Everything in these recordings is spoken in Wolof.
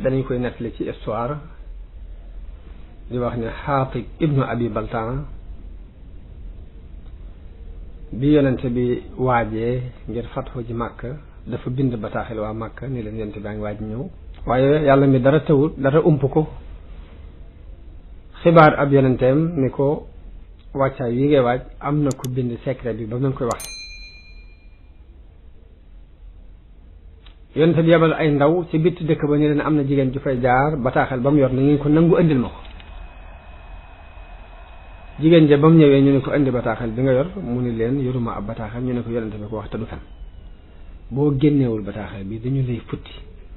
danañ koy nettali ci histoire di wax ne Xaatib ibnu Abi Baltaan bi yonente bi waajee ngir fatxu ji Màkka dafa bind bataaxel waa Màkka ni leen yonente baa ngi waaj ñëw waaye yàlla mi dara tawut dara ump ko xibaar ab yonenteem ni ko wàccaay yi ngay waaj am na ku bind secret bi ba mu koy wax yonente bi yebal ay ndaw ci bitti dëkk ba ni leen am na jigéen ju fay jaar bataaxel ba mu yor na ngeen ko nangu andil ma ko jigéen ja ba mu ñëwee ñu ne ko indi bataaxel bi nga yor mu ni leen yoruma ab bataaxel ñu ne ko yonente bi ko wax te du fen boo génneewul bataaxel bi dañu lay futti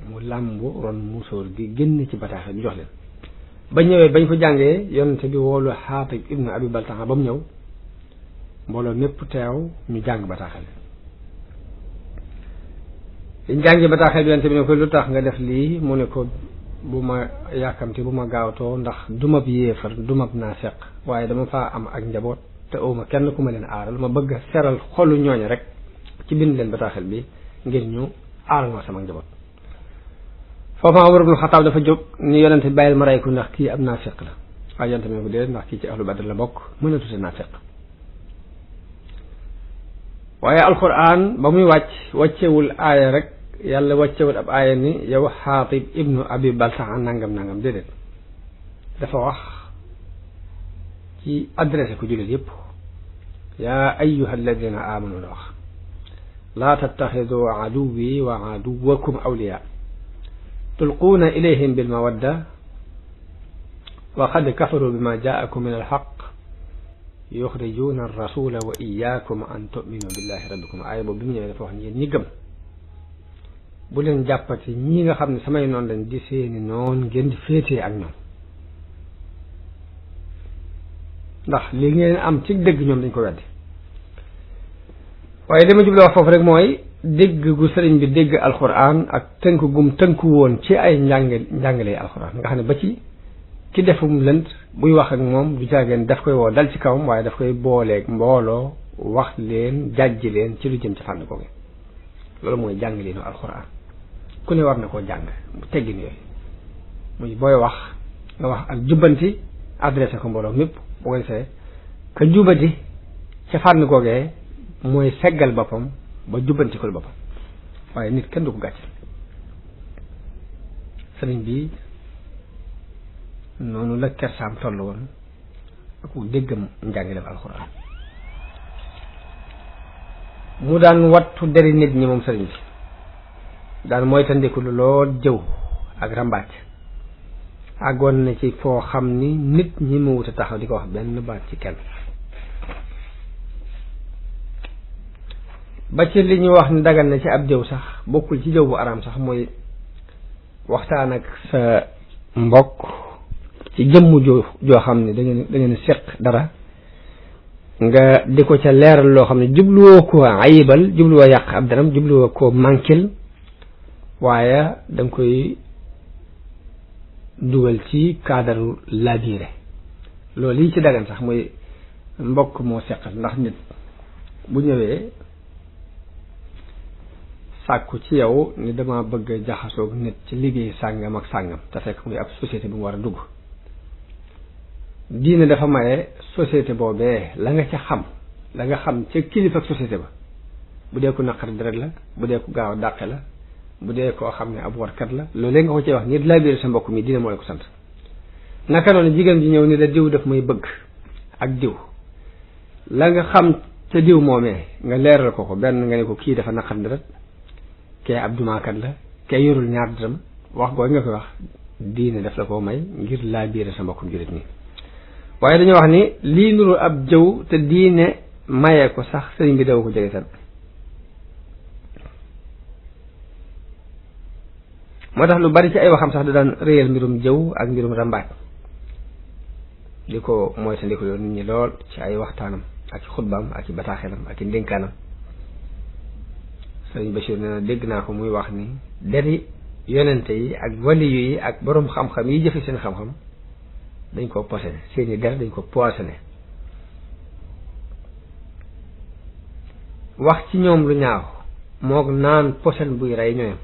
mu làmbu ron musóor gi génn ci bataaxel bi jox leen ba ñëwee bañ ko jàngee yonente bi woolu Xaatib ibnu Abi Baltaan ba mu ñëw mbooloo mépp teew ñu jàng bataaxel liñ jàngi bataaxel bi yonente bi ne ko lu tax nga def lii mu ne ko bu ma yàkkamti bu ma gaawtoo ndax dumab yéefar dumab naafeq waaye dama faa am ak njaboot te awma kenn ku ma leen aaral ma bëgg a seral xolu ñooñu rek ci bind leen bataaxel bi ngir ñu aaral ma sama njaboot foofa Umar ibn Xattaab dafa jóg ni yonente bi bàyyil ma rey ko ndax kii ab naafeq la waaye yonente bi ne ko déedéet ndax kii ci ahlu Badr la bokk mën a tudde naafeq waaye alquran ba muy wàccewul aaya rek yàlla wàccewul ab aaya ni yow Xaatib ibnu Abi Baltaan nangam déedéet dafa wax ci adressé ko jullit yëpp yaa ayyuha alladina amanu la wax laa tattaxidu aduwi wa aduwakum awliya tulquuna ilayhim bilmawadda wa qad kafaru bima jaakum min alxaq yuxrijuuna arrasula wa iyaakum an tuminu billahi rabbikum aaya boobu bi mu ñëwee dafa wax ni yéen ñi gëm bu leen jàppati ñi nga xam ne samay noon lañ di seeni noon ngeen di féetee ak ñoom ndax li ngeen am ci dëgg ñoom dañ ko weddi waaye li ma jublu wax foofu rek mooy dégg gu sëriñ bi dégg alxuraan ak tënk gum tënku woon ci ay njàngalee alxuraan nga xam ne ba ci defum lënt buy wax ak moom du jaageen daf koy woo dal ci kawam waaye daf koy booleeg mbooloo wax leen jàjji leen ci lu jëm ci fànn googu loolu mooy jàngaleenu alxuraan ku ne war na koo jàng mu teggin yooyu muy booy wax nga wax ak jubbanti adressé ko mbooloo mépp bu koy see ka jubati ca fànn googee mooy seggal boppam ba jubbanti ko boppam waaye nit kenn du ko gàcce sëriñ bi noonu la kersaam toll woon ak déggam njàngaleem alxuraan mu daan wattu deri nit ñi moom sëriñ bi daan mooy tandiku lu lool jëw ak rambaaj àggoon na ci foo xam ni nit ñi mu wut a taxaw di ko wax benn baat ci kenn ba ci li ñu wax ni dagan na ci ab jëw sax bokkul ci jëw bu araam sax mooy waxtaan ak sa mbokk ci jëmm joo xam ne da ngeen seq dara nga di ko ca leeral loo xam ne jubluwoo ko ayibal jubluwoo yàq ab daram jubluwoo ko manquil waaye da nga koy dugal ci cadre labiré loolu yi ci dagan sax mooy mbokk moo seqal ndax nit bu ñëwee sàkku ci yow ni dama bëgg a jaxasoog nit ci liggéey sàngam ak sàngam te fekk muy ab société bu mu war a dugg diine dafa maye société boobee la nga ca xam la nga xam ca kilifa ak société ba bu dee ko naqari deret la bu dee ko gaaw a dàqe la bu dee koo xam ne ab warkat la loolu nga ko cee wax ngir laa biir sa mbokk mi diine moo la ko sant naka noonu jigéen ji ñëw ni la diw daf may bëgg ak diw la nga xam ca diw moomee nga leeral ko benn nga ne ko kii dafa naqari deret kee ab dumaakat la kee yorul ñaar dërëm wax googu nga koy wax diine daf la ko may ngir laa biir sa mbokk jurit nii waaye dañoo wax ni lii nuru ab jëw te diine maye ko sax sëriñ bi daw ko jege tan moo tax lu bari ci ay waxam sax da daan réyal mbirum jëw ak mbirum rambaaj di ko mooy sa ndiko yoon nit ñi lool ci ay waxtaanam ak ci xutbaam ak ci bataaxelam ak ci ndénkaanam sëriñ Bachir nee na dégg naa ko muy wax ni deri yonente yi ak waliyu yi ak boroom xam-xam yi jëfe seen xam-xam dañ ko posene seeni der dañ ko poisonné wax ci ñoom lu ñaaw moog naan posen buy rey ñooyam